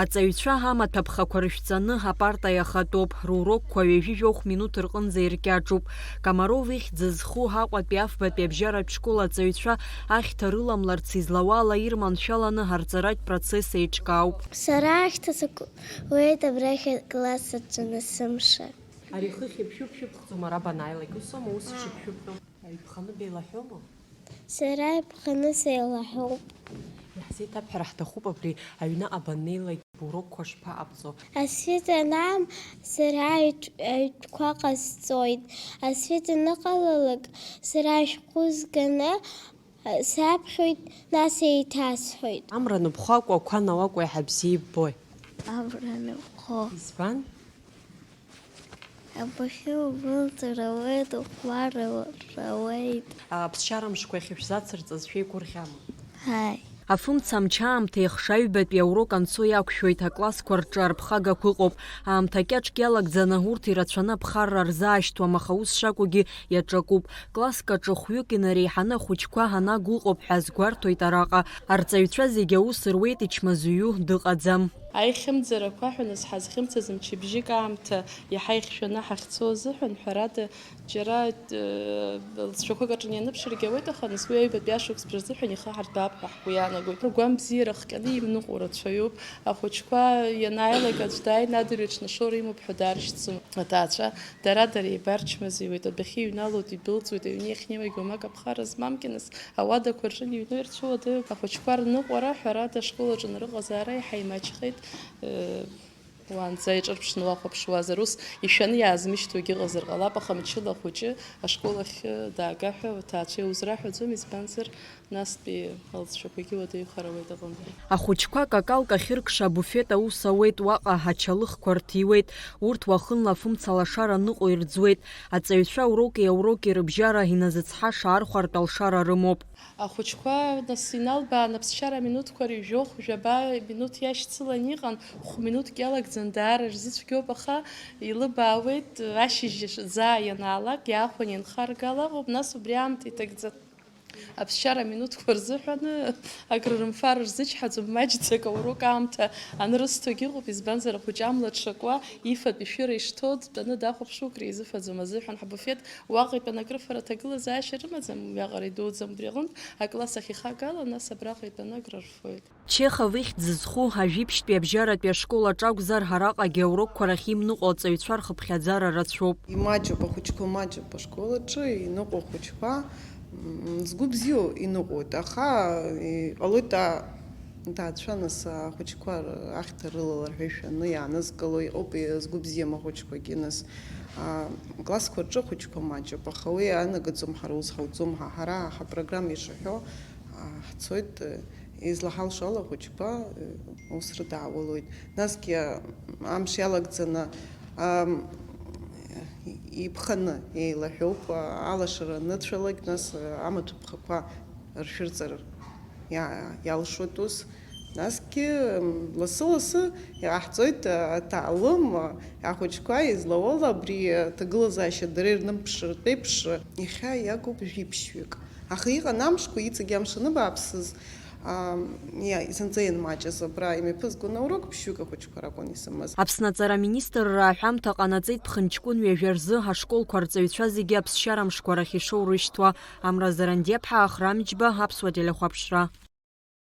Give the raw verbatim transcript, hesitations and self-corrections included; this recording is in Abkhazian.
Аҵаҩцәа амаҭәа ԥхақәа рышәҵаны апарта иахатәоуп, рурокқәа ҩажәи жәохә минуҭ рҟынӡа иркьаҿуп. Комаров ихьӡ зху Аҟәатәи афбатәи абжьаратә школ аҵаҩцәа ахьҭа рыламларц излауала ирманшәаланы арҵаратә процесс еиҿкаауп. Сара ахьҭа сакуеит абрахь акласс аҿы насымша. Ари хыхь ишәыԥшәыԥхӡом, ара банааилак усоума, ус ишыԥшәыԥхьоу? Аҩԥханы беилаҳәоума? Сара аҩԥханы сеилаҳәоуп. Иаҳзеиҭабҳәар ҳҭахуп абри аҩныҟа баннеилак урокқәа шԥаҟабҵо? Асвета анаам, сара аҩ-, аҩтәқәа ҟасҵоит. Асвета аныҟалалак, сара ашәҟәы зганы, саԥхьоит, нас еиҭасҳәоит. Амра ныԥхо акәу, ақәа науакәу еиҳа бзиа иббои? Амра ныԥхо. Избан? Абахьы убылҵыр ауеит, ухәмарыр ауеит. Аԥсшьара мшқәа иахьышәзацырҵаз шәеигәырӷьама? Ааи. Афымца амчы аамҭа иахшаҩбатәи аурок анцо иақәшәоит, аклассқәа рҿы арԥхагақәа ыҟоуп. Аамҭа кьаҿк иалагӡаны урҭ ирацәаны аԥхарра рзаашьҭуам, аха ус шакәугьы иаҿакуп. Класск аҿы хәҩык инареиҳаны ахәыҷқәа анагәыҟоуп ҳәа азгәарҭоит араҟа. Арҵаҩцәа зегьы аус руеит, ичмазаҩу дыҟаӡам. Аихьымӡарақәа ҳәа нас ҳазхьымӡаз мчыбжьык аамҭа иаҳа ихьшәаны ҳахьцо азыҳәан, ҳәарада, џьара, э, лҵшәақәак аҿы ианыԥшыргьы ауеит, аха нас уи аҩбатәи ашықәс рзыҳәан ихы ҳартәап ҳәа ҳгәы иаанагоит. Ргәамбзиара хҟьаны имныҟәо рацәаҩуп. Ахәыҷқәа ианааилак аӡә дааины адырҩаҽны ашоура имоуп ҳәа дааршьцылом. Аҭаацәа дара-дара еибарчмазаҩуеит, адәахьы иҩналоит, идәылҵуеит, аҩны иахьнеиуагь уамак аԥхара змамгьы нас, ауадақәа рҿы иҩны ирцәуадаҩуп. Ахәыҷқәа рныҟәара, ҳәарада, ашкол аҿы анрыҟазаара иаҳа имаҷхеит, э, уаанӡа иҿырԥшны уахәаԥшуазар, ус ишәаны иаазмышьҭуагьы ыҟазар ҟалап, аха мчыла ахәыҷы ашкол ахь, э, даага ҳәа аҭаацәа иузраҳәаӡом, избанзар, настәи алҵшәақәагьы уадаҩхар ауеит аҟынтәи. Ахәыҷқәа какалк ахьыркша абуфет аус ауеит, уаҟа ачалыхқәа рҭиуеит, урҭ уахынла афымца алашара ныҟәо ирӡуеит. Аҵаҩцәа уроки ауроки рыбжьара иназыцҳаша архәартә алшара рымоуп. Ахәыҷқәа нас иналбаан аԥсшьара аминуҭқәа рыжәохә жәаба минуҭ иашьцылан иҟан, хә-минуҭк иалагӡан даара рзыцәгьоуп, аха илыбаауеит, ашьыжь заа ианаалак, иаахәаны инхаргала ыҟоуп, нас убри аамҭа иҭагӡа-, аԥсшьара аминуҭқәа рзыҳәан агра рымфар рзычҳаӡом, маҷӡак аурок аамҭа анрысҭогь ыҟоуп, избанзар, ахәыҷы амла дшакуа, ифатә ишәыра ишҭоу дтәаны дахәаԥшуа акризыфаӡом азыҳәан, ҳбуфет уаҟа итәаны акрыфара аҭагылазаашьа рымаӡам, уиаҟара идуӡӡам, убри аҟынтә акласс ахь ихагала, нас абраҟа итәаны агра рфоит. Чехов ихьӡ зху ажәибжьтәи абжьаратәи ашкол аҿы акәзар, араҟагьы аурокқәа рахь имныҟәо аҵаҩцәа рхыԥхьаӡара рацәоуп. Имаҷуп, ахәыҷқәа маҷуп ашкол аҿы иныҟәо ахәыҷқәа, м, згәы бзиоу иныҟәоит, аха иҟалоит, а, аҭаацәа нас ахәыҷқәа ахьҭа рылалар ҳәа ишәаны иаанызкыло иҟоуп, згәы бзиам ахәыҷқәагьы нас. А, классқәа рҿы ахәыҷқәа маҷуп, аха уи анагаӡом ҳара ус ҳауӡом ҳәа. Ҳара ҳапрограмма ишаҳәо, а, ҳцоит, э, излаҳалшо ала ахәыҷқәа, э, ус рыдаауалоит. Насгьы, а, амш иалагӡаны, ам, иԥханы еилаҳәоуп, а, алашара аныцәалак, нас, а, амаҭәа ԥхақәа ршәырҵар иа-, иалшоит ус. Насгьы, м, лассы-лассы иҟаҳҵоит, а, аҭаалым, а, ахәыҷқәа излауала абри аҭагылазаашьа дара ирнымԥшыртә еиԥш, иахьа иагуп жәиԥшьҩык. Аха иҟан амшқәа, иҵегь амш аныбааԥсыз, а, иа-, зынӡа ианмаҷыз абра имҩаԥызгон аурок ԥшьҩык ахәыҷқәа ракәын исымаз. Аԥсны аҵара министрра аҳәамҭа ҟанаҵеит ԥхынҷкәын ҩажәа рзы ашколқәа рҵаҩцәа зегьы аԥсшьара мшқәа рахь ишоурышьҭуа. Амра Зарандиаԥҳа, Ахрам Џьба, Аԥсуа телехәаԥшра.